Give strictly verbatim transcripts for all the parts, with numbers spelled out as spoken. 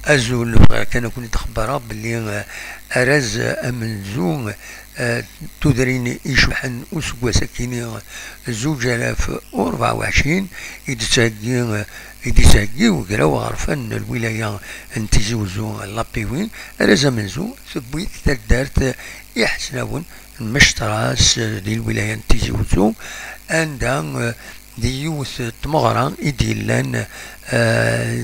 Azul, bɣiɣ kan ad ken-id-xebbreɣ belli, eh, arraz, eh, amenzu, eh, tudrin icebḥen useggas akini zuǧ alaf u rebɛa u ɛecrin, i d-tettheggi, eh, i d-yettheggi ugraw aɣerfan n lwilaya n Tizi Uzzu, Lapiwi, arraz amenzu, tewwi-t taddart Iḥesnawen n Mectras, eh, di lwilaya n Tizi Uzzu, anda, eh, di yiwet n tmeɣra i d-yellan, eh,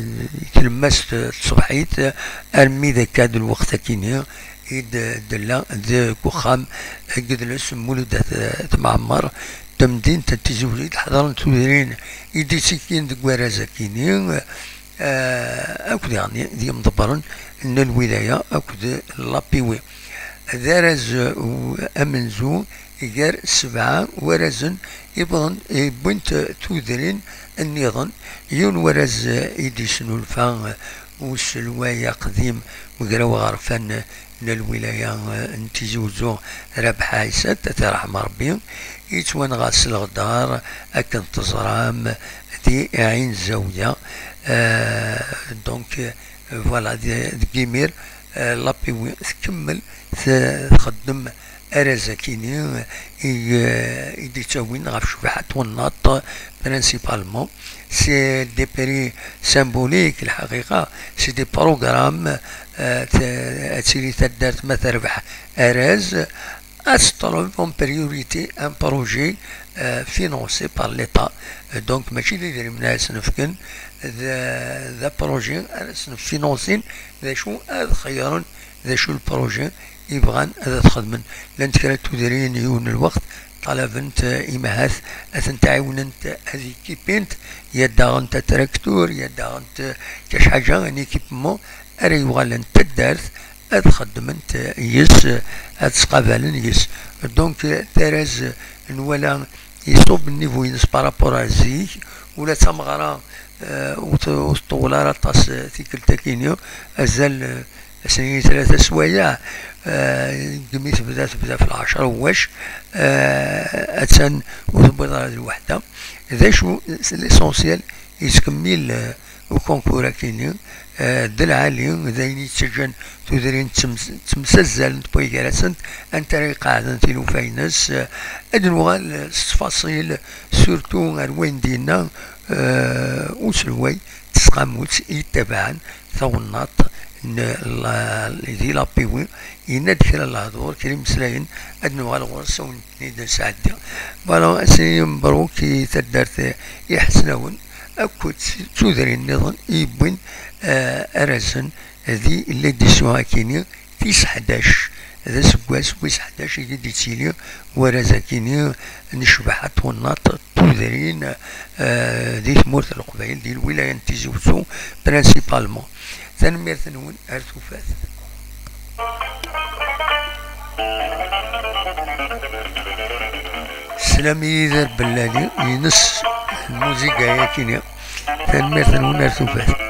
tlemmast tṣebḥit, armi d akka d lweqt akini i d-, d-, tella deg uxxam n yidles Mulud At, At Mɛemmer, tamdint n Tizi Uzzu, ḥeḍrent tudrin i d-ittekkin deg warraz akini, eh, akked yeɣni d yimḍebbren n lwilaya akked Lapiwi. D arraz, eh, amenzu gar sebɛa warrazen yewwḍen, yewwin-t tudrin nniḍen. Yiwen warraz, eh, i d-yesnulfa, eh, uselway aqdim ugraw aɣerfan n lwilaya, eh, n Tizi Uzzu, Rabeḥ Ɛisat, ad t-iṛḥem Ṛebbi, yettwanɣa s leɣdar akken teẓram di Ɛin Zawiya. Eh, donc, eh, voilà, di-, deg imir, eh, Lapiwi tkemmel t-, txeddem arraz akini i, i d-ittawin ɣef ccbaḥa n twennaḍt, principalement. C'est des prix symboliques, lḥaqiqa, c'est des programmes, eh, t-, ad tili taddart ma terbeḥ arraz, ad teṭleb en priorité un projet, eh, financé par l'État. Eh, donc, mačči d idrimen ara sen-fken, d, d apṛuji ara sen-finansin, d acu ad xeyyren, d acu n lpṛuji i bɣan ad t-xedmen. Llant kra n tudrin yiwen n lweqt ṭalabent, eh, imahat ad tent-ɛiwnent ad ikipint, ya daɣent atraktur, ya daɣent, eh, kac ḥaǧa, un équipement ara yuɣalen d taddart, ad xeddment yes, ad ttqabalen yes. Donc, eh, taraz nwala iṣub nnivu-ines par rapport ar zik, ula d tameɣra, eh, ur t-, ur tṭewwel ara aṭas, eh, tikkelt akini, azal, eh, ass-nni tlata swayeɛ, eh, degmi tebda, tebda f lɛecra u wac, eh, attan ur tewwiḍ ara d lweḥda. D acu, c'est l'essentiel, yettkemmil, eh, ukunkur akini, eh, d lɛali, d ayen yettaǧǧan tudrin ttems-, ttemsazzalent wway gar-asent, anta ara iqeɛden tilufa-ines, eh, ad nuɣal s ttfaṣil, surtout ar wayen d-yenna, eh, uselway n tesqamut yettabaɛen tawennaḍt n la-, di Lapiwi, yenna-d kra n lehdur, kra imeslayen, ad nuɣal ɣur-s, ad wen-ten-id-nesɛeddi. Voilà, ass-nni mebruk i taddart Iḥesnawen akked tudrin nniḍen i yewwin, eh, arrazen di l'édition akini tis ḥdac, d aseggas wis ḥdac i d-yettili warraz akini n ccbaḥa n twennaḍt tudrin, eh, di tmurt n Leqbayel, di lwilaya n Tizi Uzzu, principalement. Tanemmirt-nwen, ar tufat. Teslam i Yidir Bellali, ines lmuziga-yakini. Tanemmirt-nwen, ar tufat.